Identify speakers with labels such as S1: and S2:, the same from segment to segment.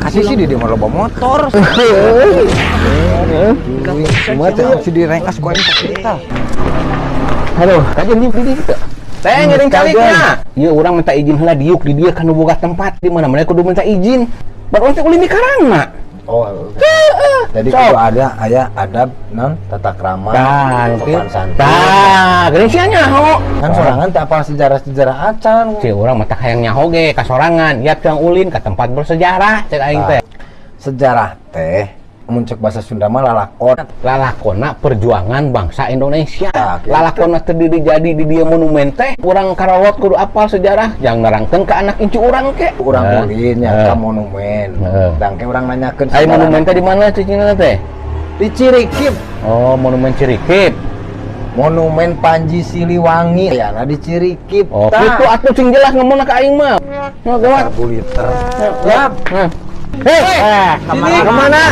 S1: Kasih sih di dia mah loba motor. Cuma teh si direngkas ku aing kita.
S2: Aduh, kajian di dieu teu.
S3: Teh ngiring calikna.
S2: Ieu urang minta izin heula diuk di dieu kan nu boga tempat di mana-mana kudu minta izin. Baru teh ulin di karangna.
S1: Oh, jadi
S2: Sok.
S1: kudu ada aya adab non tata krama,
S2: Tah,
S1: sopan santun.
S2: Tah, geuning sia nyaho.
S1: Kan sorangan teh apal sejarah-sejarah acan.
S2: Si urang mah hayang nyaho ge ka sorangan, ya yang ulin ka tempat bersejarah cek aing teh.
S1: Sejarah teh mun cek bahasa Sunda mah lalakon.
S2: Lalakona perjuangan bangsa Indonesia.
S1: Tah, gitu.
S2: Lalakona terdiri jadi di dieu monumen teh, urang karolot kudu apal sejarah, jangan nerangkeun ka anak incu urang ke.
S1: Urang ulin nya ka monumen.
S2: Heeh.
S1: Dan ke urang nanyakeun
S2: Ai
S1: sejarah.
S2: Monumen teh di mana cicingna teh?
S1: Di Cirikip.
S2: Oh, monumen Cirikip.
S1: Monumen Panji Siliwangi ya, nah di Cirikip.
S2: Oh,
S1: Tah.
S2: itu atuh sing jelas ngomongna ka aing mah. Nah, gawat.
S1: 1000 liter.
S2: Yap. Nah.
S1: Hei,
S2: kemana?
S1: Kemana?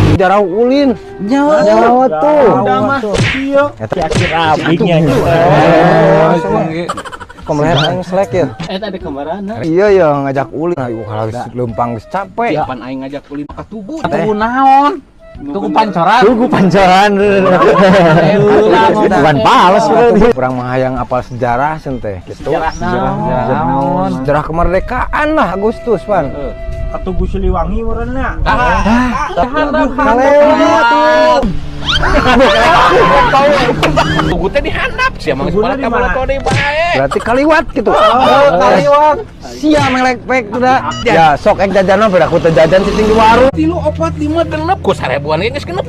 S1: Sejarah ulin. Jauh tuh.
S4: Udah mah. Iya. Akhir abingnya.
S1: Kom leher aing selek ya.
S5: Eh, tadi kemana?
S1: Iya ya, ngajak ulin. Ayo kalau geus leumpang geus capek.
S2: Pan aing ngajak ulin ka tugu.
S5: Tugu naon? Tugu pancoran.
S1: Tugu pancoran. Bukan pales berarti. Kurang mah hayang apal sejarah sen teh gitu.
S5: Sejarah naon?
S1: Sejarah kemerdekaan lah Agustus pan.
S4: Ka Tugu Siliwangi meureunna.
S1: Kalewat.
S2: Tugu teh dihandap sia mah geus
S4: Tuguna di mana?
S2: bala deui bae.
S1: Berarti kaliwat gitu. Oh, kaliwat. Sia melek pek udah. Ya sok ek jajan mah beda ku teu jajan cicing di warung.
S2: Tilu, opat, lima, genep ku sarebuan ini geus 6.000.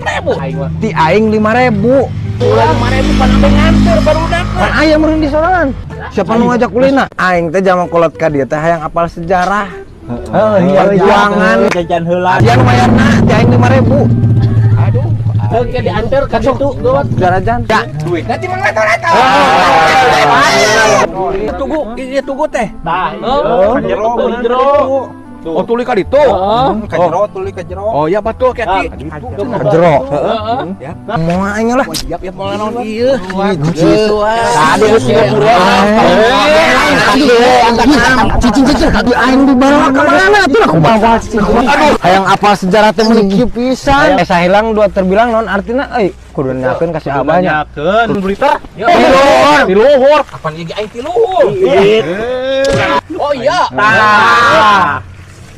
S1: Ti aing 5000.
S2: Ulah 5.000 pan ambe nganter barudakna.
S1: Pan aya meureun di sorangan. Siapa nu ngajak ulina? Aing teh zaman kolot ka dieu teh hayang apal sejarah.
S4: Heeh, iya.
S1: Perjuangan.
S4: Jajan heula.
S1: Dia nu mayarna ti aing 5000.
S2: Aduh,
S5: Oke, diantar ka ditu gawat.
S1: Jarajan. Ya.
S2: Duitna ti Mang Leto-leto. Tugu, ieu tugu teh.
S4: Tah,
S5: Oh,
S4: iya. Ka jero
S5: ka jero.
S2: Oh, tuli ka ditu.
S5: Heeh.
S4: Ka jero, tuli ka jero.
S2: Oh iya betul ki.
S1: Ka jero.
S2: Heeh. Ya.
S1: Moal aing lah.
S2: Siap ya moal naon ieu.
S1: Gitu. Tadi geus Cicing cicing kaki aing dibawa ke mana tuh aku bawa cicing. Aduh, hayang apal sejarah teh meuni kieu pisan. Esa hilang dua terbilang non artina euy kudu nanyakeun ka si abahnya.
S4: Nanyakeun.
S5: Berita.
S1: Ti luhur.
S2: Ti luhur. Kapan ieu aing ti luhur? Oh iya.
S4: Tah.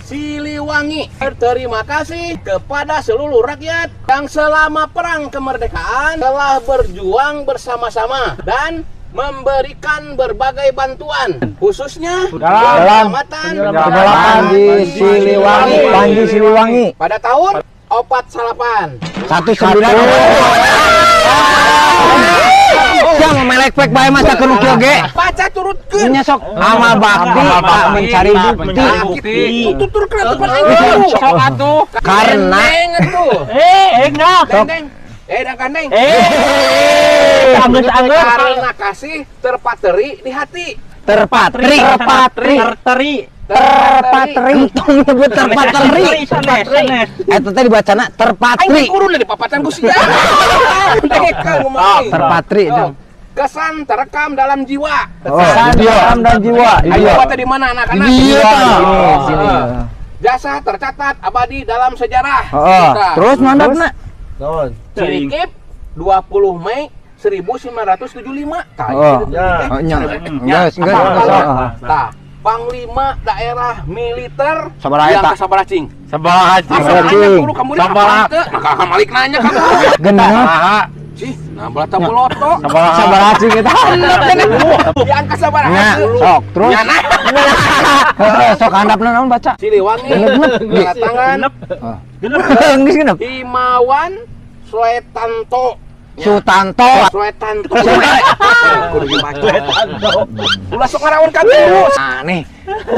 S2: Siliwangi berterima kasih kepada seluruh rakyat yang selama perang kemerdekaan telah berjuang bersama-sama dan memberikan berbagai bantuan, khususnya
S1: Dalam
S2: penyelamatan
S1: Panji Siliwangi, Panji Siliwangi.
S2: Pada tahun 49.
S1: 19. Sia mah melek pek bae masa ke nu kieu ge.
S2: Baca turutkeun.
S1: Nya sok amal bakti tak mencari bukti.
S4: Bukti.
S2: Tuturkeun atuh pan aing.
S5: Sok atuh.
S1: Karena
S2: Deng atuh.
S4: Eh, enggak.
S2: Deng deng. Eh, dang kandeng.
S4: Eh, anggeus anggeus.
S2: Karena kasih terpateri di hati.
S1: Terpatri,
S4: Terpatri. Terteri.
S1: Terpatri. Entong nyebut terpateri.
S4: Sanes, sanes.
S1: Eta teh dibacana
S2: Aing
S1: terpatri.
S2: kudu di papatan ku sia. Teka ngomong aing.
S1: Terpatri.
S2: Oh, kesan terekam dalam jiwa.
S1: Oh, di dieu.
S3: Dalam dan jiwa.
S2: Ayo
S1: Iya.
S2: bawa teh di mana anak-anak?
S1: Di dieu tah.
S2: Oh,
S1: Sini, sini.
S2: Jasa tercatat abadi dalam sejarah.
S1: Heeh.
S2: Kita.
S1: Terus mandapna?
S2: Cirikip 20 Mei 1975. Tah,
S1: Oh.
S2: itu teh.
S1: Oh, nya.
S2: Nya.
S1: Geus, geus.
S2: Apa? Tah, Panglima Daerah Militer
S1: Sabaraha
S2: yang
S1: eta?
S2: ke sabaraha cing?
S3: Sabaraha cing?
S2: Asa nanya
S1: cing?
S2: guru kamu
S3: Sabaraha?
S2: apa teu? Maka akan malik nanya kamu.
S1: Genep.
S2: Cih, nah belah boloto.
S1: Sabaraha cing eta?
S2: Di angka sabaraha?
S1: Nya, sok terus.
S2: Nya nah.
S1: Heeh, sok handapna naon baca?
S2: Siliwangi
S1: Genep.
S2: kedatangan
S4: Genep.
S1: Geus genep.
S2: Himawan Suetanto.
S1: Sutanto.
S2: Suetanto. Kudu dibaca. Ulah sok ngarawan ka guru.
S1: Aneh.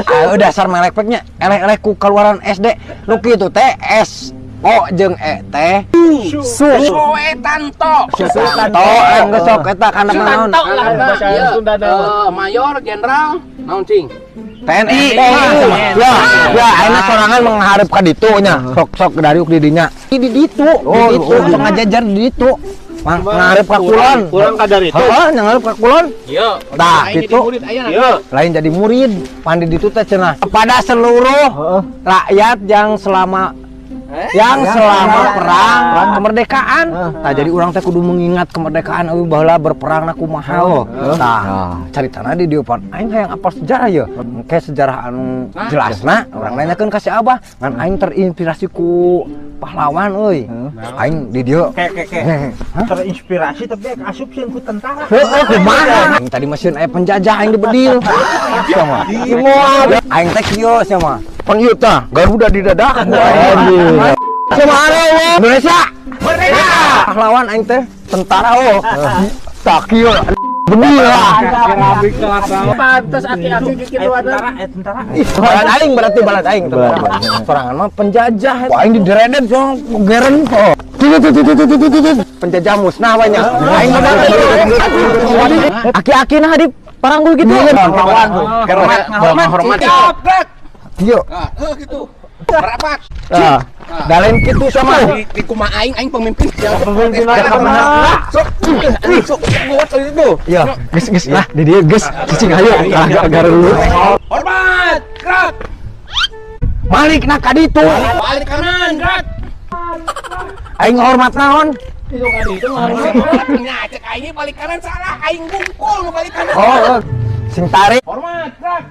S1: Ayo dasar melek peknya eleh-eleh ku keluaran SD. Nu kitu teh S O jeung E teh Su
S2: Suetanto.
S1: Sutanto geus sok eta kana naon?
S5: Sutanto lah bahasa
S2: Iya.
S5: Sunda
S2: Eh, Mayor Jenderal naon cing?
S1: TNI. Ya, ya ayeuna sorangan mengharap ka ditu nya. Sok sok dariuk di dinya. Di ditu, di ditu, sok ngajajar di ditu. Ngarep ka kulon.
S4: Urang kadar itu.
S1: Heeh, ngarep ka kulon.
S5: Iya.
S1: Tah, kitu.
S5: Iya.
S1: Lain jadi murid, pandi ditu teh cenah. Kepada seluruh rakyat yang selama perang kemerdekaan. Tah jadi urang teh kudu mengingat kemerdekaan euy baheula berperangna kumaha oh. Tah, caritana di dieu pan aing hayang apal sejarah ye. Engke sejarah anu jelasna urang nanyakeun ka si Abah, ngan aing terinspirasi ku pahlawan euy. Aing di dieu
S4: Terinspirasi tapi asup sieun ku tentara.
S1: Heeh, kumaha? Aing tadi mah sieun aya penjajah aing dibedil. Sama. Aing teh kieu sama. Pan ieu tah Garuda di dada. Sama are Indonesia. Merdeka. Pahlawan aing teh tentara oh. Tah kieu bedil lah.
S5: Pantes aki-aki kitu
S4: Tentara, tentara.
S1: Balad aing berarti balad aing tentara. Sorangan mah penjajah. Wah, aing dideredet song geren oh. Penjajah musnah banyak. Aing mah
S6: Aki-aki nah di paranggul gitu.
S1: Pahlawan.
S2: Hormat, hormat.
S1: Kieu.
S2: Heeh gitu. Merapat.
S1: Nah, da lain kitu sama.
S2: Di kumaha aing aing pemimpin.
S1: Pemimpin
S2: Sok, sok buat itu.
S1: Ya, geus geus lah di dieu geus cicing ayo agar dulu.
S2: Hormat, gerak.
S1: Balik na ka ditu.
S2: Balik kanan, gerak.
S1: Aing hormat naon?
S2: Itu ka ditu hormat. Nya cek aing balik kanan salah, aing bungkul nu balik kanan.
S1: Oh, sing tarik.
S2: Hormat, gerak.